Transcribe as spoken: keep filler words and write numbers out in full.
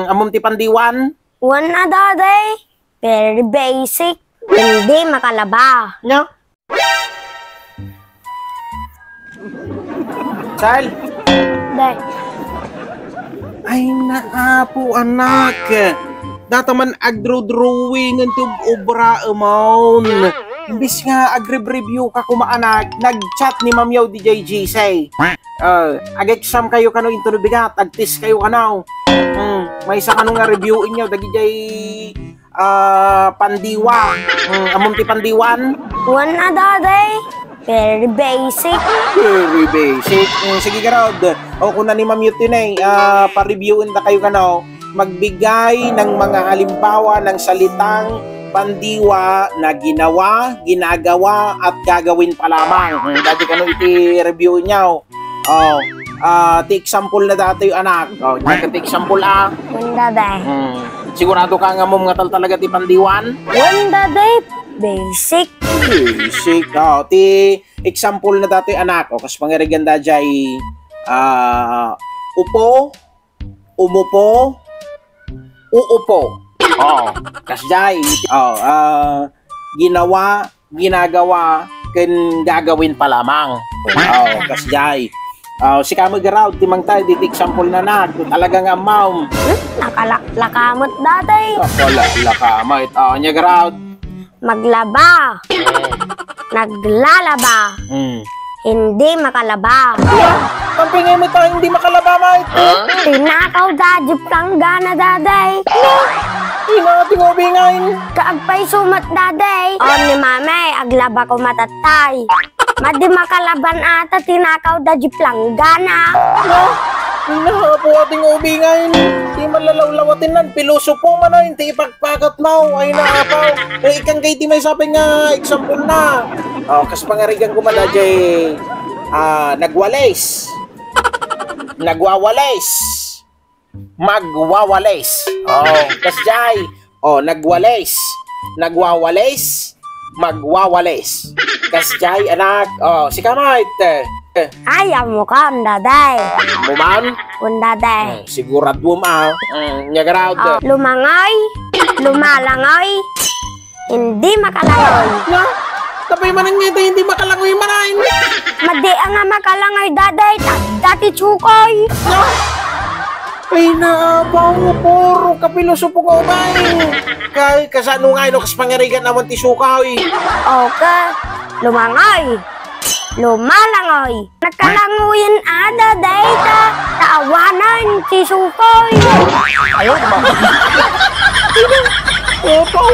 Ammom ti pandiwan? Wen a, Daday. Very basic. Hindi makalaba. Nya? Sal? Day. Ay, naapo, anak. Data man agdrawdrawing ti obraemon. Imbis nga agrebribyo ka kuma, anak, nagchat ni Ma'am Yaw D J G C. Ah, ag-exam kayo kano into no bigat, ag-test kayo kano. Hmm, maysa kano nga review inyo, dagijay ah, pandiwa. Hmm, ammom ti pandiwan? Wen a, Daday. Very basic. Very basic. Hmm, sige, garud. O, kuna ni Ma'am Yutinay, ah, pa-reviewen ta kayo kano. Magbigay ng mga halimbawa ng salitang pandiwa na ginawa, ginagawa, at gagawin pa lamang. Hmm, dati kano iti review niyo. Oh, ah, ti example na datoy, anak. Oh, diyan ka ti example, ah. Wen, Daday. Hmm. Sigurado ka nga ammom nga tal talaga ti pandiwan? Wen, Daday. Basic. Basic. Oh, ti example na datoy, anak. Oh, kas pangarigan da jay, ah, upo, umupo, uupo. Oh, kasjay. Oh, ah, ginawa, ginagawa, ken gagawin pa lamang. Oh, kasjay. Oh, sika met garud, ti mangted iti example na, anak. Talaga nga ammom. Hmm, nakalaklaka met, Daday. Nakalaklaka met. Oh, nya garud. Maglaba. Naglalaba. Hmm. Hindi makalaba. Ampay ngay met a hindi makalaba, met? Tinakaw da jay planggana, Daday. Ina, ti nga ubingay. Kaagpayso met, Daday. O, ni Mami, aglaba koma tattay. Madi makalaban a ta tinakaw da jay planggana. Ina, apo, ti nga ubingay. Ti malalawlawatennan, pilosopo manen ti ipagpakatmo. Ay, naapo. Eh, ikkan kay ti maysa pay nga example na. Oh, kas pangarigan koma da jay, ah, nagwalis. Nagwawalis. Magwawalis. Oh, kasjay. Oh, nagwalis. Nagwawalis. Magwawalis. Kasjay, anak. Oh, sika met. Ay, ammok, Daday. Ammom man? Wen, Daday. Hmm, siguraduem a. Hmm, nya garud. Oh, lumangoy, lumalangoy, hindi makalangoy. Nga? Apay manen ngay ta hindi makalangoy manen? Madi a nga makalangoy, Daday, ta adda ti sukoy. Nga? Ay, naapo, puro kapilosopo nga ubing. Kay, kasano nga, no, kas pangarigan awan ti sukoy? Okay. Lumangoy. Lumalangoy. Nakalangoyen a, Daday, ta, ta awanen ti sukoy. Ayaw, ma- Opo.